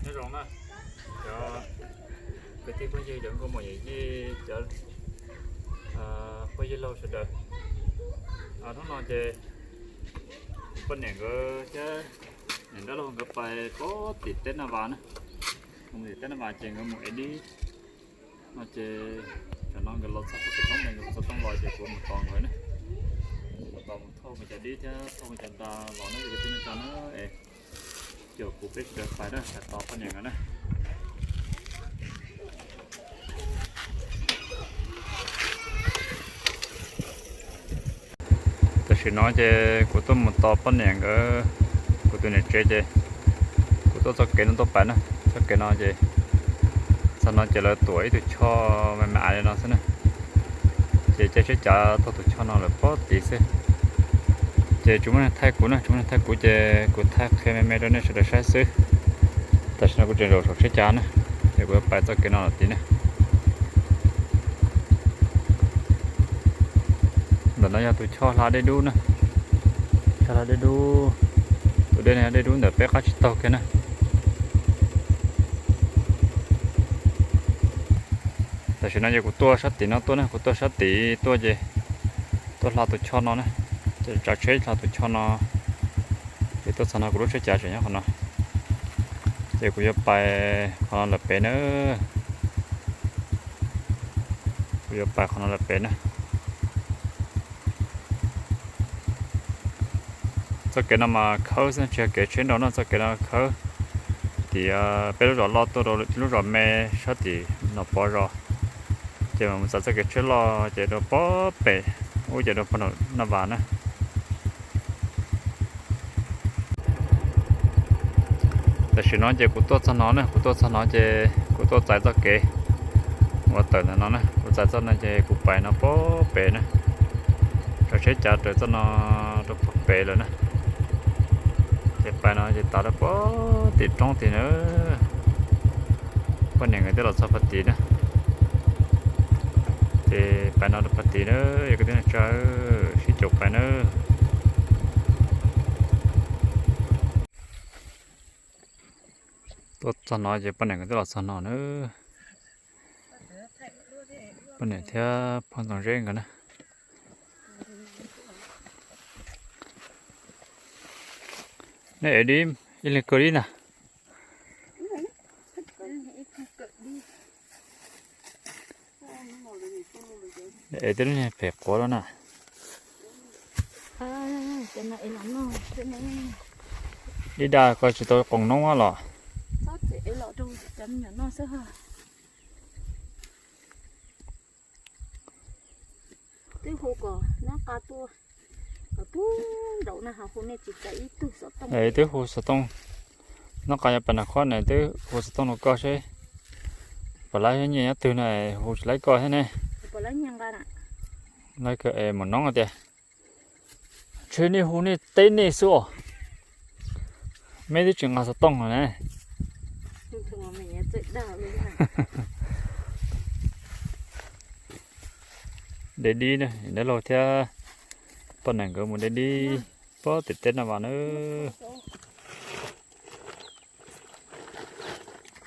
Nyob zoo na, cov kwv tij phooj ywg, cov nkauj muam yawm yij, cov phooj ywg laug sawv daws. Hnub no ces poj niam nkawd thiab niam dab laug nkawd pais pem tim teb Naj Vas na. Mus tim teb Naj Vas ces nkawd mus ev dib no ces tam no nkawd los txog pem roob, nkawd txog tooj los ces kuv mus tos nkawd na. Mus tos mus thauj nkawd cov dib thiab thauj nkawd cov nra los na, kwv tij neej tsa na. Ces kuv peb sawv daws pais na, pais tos poj niam nkawd na. Tam sim no ces kuv tuaj mus tos poj niam nkawd, kuv tus niam tsev ces kuv tuaj txoj kev no tuaj pais na. Txoj kev no ces txog no ces lawv tuam ib tug choj me me li no xwb na. Ces caij tsheb cav taug tus choj no lawm pob tid xwb. Ces tsis muaj neeg thaij kuv na, tsis muaj neeg thaij kuv ces kuv thaij qhia me me rau nej sawv daws saib xwb. Tam sim no kuv tseem zaum saum tsheb cav na, ces kuv yuav pais txoj kev no lawm tid na. Ntawm no yog tus choj hla dej dub na, choj hla dej dub. Tus dej no yog dej dub ntawm peb qab tsis taug kiag na. Tam sim no ces kuv tuaj sab tim no tuaj na, kuv tuaj sab tid tuaj ces tuaj hla tus choj no na, ces tsav tsheb hla tus choj no, ces tuaj txog no kuv lub tsheb cav tseem nyob qhov no, ces kuv yuav pais qhov no lawm pem na. Kuv yuav pais qhov no lawm pem na. Txoj kev no mas khawb xwb, tsis yog kev tsheb nrau no, txoj kev no khawb. Tim peb lub zos loj tuaj rau lub zos me sab tim Nom Pov zos, ces mus txais txoj kev tsheb loj ces rau pob pem ub ces rau pog Naj Vas na. Tam sim no ces kuv tuaj txog no na, kuv tuaj txog no ces kuv tuaj txais txoj kev uas tawm ntawm no na, kuv txais txoj no ces kuv pais no pob pem na, tsav tsheb cav raws txoj no rau pob pem lawm na. Ces pais no ces tas rau pob tim roob tim na. Poj niam nkawd twb los txog pog tid na. Ces pais no rau pog tid na, yog kwv tij neej tsa, sib caum pais na. Tuaj txog no ces poj niam nkawd twb los txog no na. Poj niam thiab pog Ntxoov Zeb nkawd na. Nej ev dib ib leeg kaw dib ntag. Ev tej lub niag pem quav lawm na. Dib daj ko tsis tau qoos noob los? Twb hu kom noj qa tuaj, kom pub nraum na ho hu nej tsis txais ib tug xov tooj. Twb hu xov tooj, noj qa nyob pem Nas Khob na, twb hu xov tooj rau koj seb puas laib nyiaj nyob twg na, hu tsis laib koj thiab ne. Laib kawg es mus noob tias, ntshe nej hu nej teb nej xwb os. Meb twb tsis nqa xov tooj los na. De dib na, dab laug thiab poj niam nkawd mus de dib pob tim teb Naj Vas na.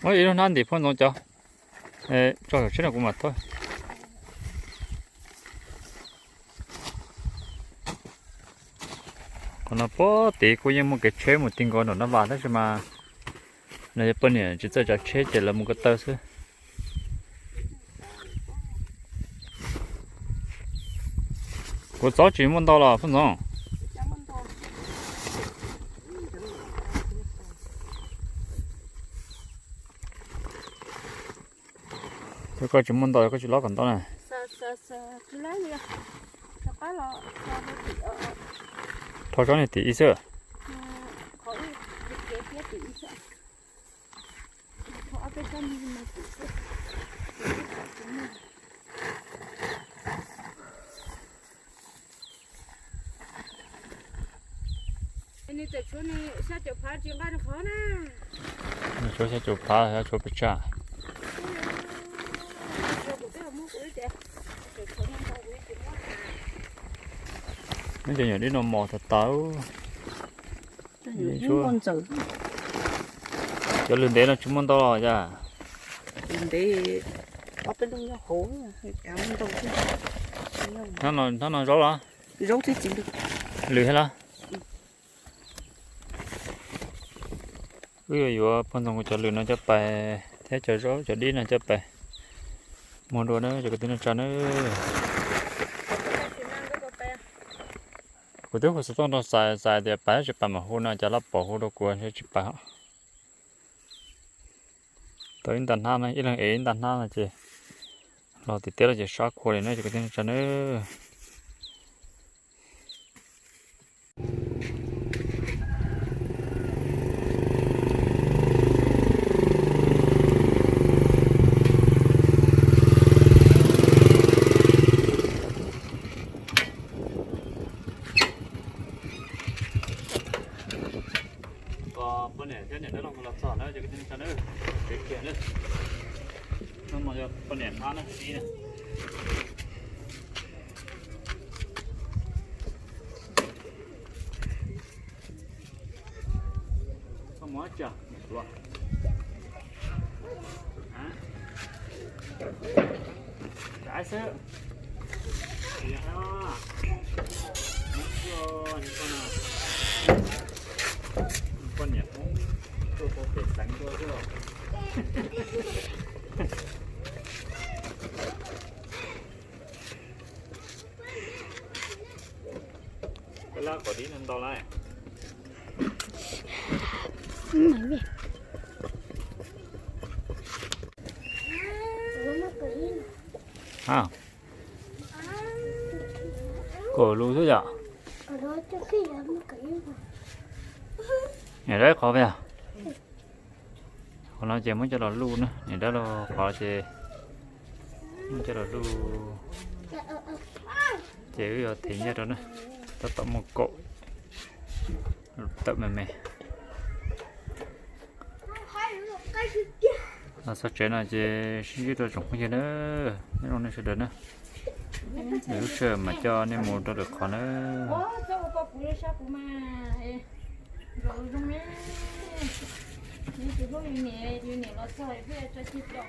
Ib lub hnab ntim poj Ntxoov cov, tso saum tsheb no kuv mam thauj. Qhov no pob tid kuj yeej muaj kev tsheb mus ti nkaus nram Naj Vas tab sis mas no yog poj niam tsis txawj tsav tsheb ces lawv mus ko taw xwb. Kuv txob tsis muaj ntau los poj Ntxoov. Yog koj tsis muaj ntau koj tsis lob kom ntau na. Rho tsob niag tim ib xwb. Nws tshuav xya caum phav tsis nqa rau qhov na. Nws tshuav xya caum phav, xyov tshuav pes tsawg. Neb cov nyuam dib no mos tas tas. Ntxawm. Cov lwm ntev no tsis muaj ntau los yog? Ntev, ob peb lub nyob hauv, hnab no zaub los? Zaub thiab tsis lwm. Lwm thiab los? Wb yuav yuav pog Ntxoov Kuv cov lwm no coj pais thiab cov zaub cov dib no coj pais muag dua na cov kwv tij neej tsa na. Kuv twb hu xov tooj rau Xais, Xais tias pais tsis pais mam hu no, cas laj pom hu rau kuv ntshe tsis pais. Tau ib nta hnab no, ib leeg ev ib nta hnab no ces los tim teb los ces sab khua li na cov kwv tij neej tsa na. Poj niam thiab niam dab laug los txog na cov kwv tij neej tsa na, kev kiag na. Hnub no yog poj niam hmab na, sib na. Koj mus ua cas niam hluas? Poj niam Hmoob tuaj pem pem xeev tuaj xwb. Koj lab qos dib no ntau lawm. Kaum lus xwb yom. Niam dab qhov yog, qhov no ces muab coj los luj na, niam dab laug qhov ces muab coj los luj. Ces wb yuav thev nyiaj rau na, tab tom muaj kaum tawm me me. Los txog tsev no ces sib ntsib rau tsoom phooj ywg na, nyob zoo nej sawv daws na. Lwm lub sij hawm mam coj nej mus rau lwm qhov na. Tus hlub yus niam, yus niam los txog pheej tso ceg pom.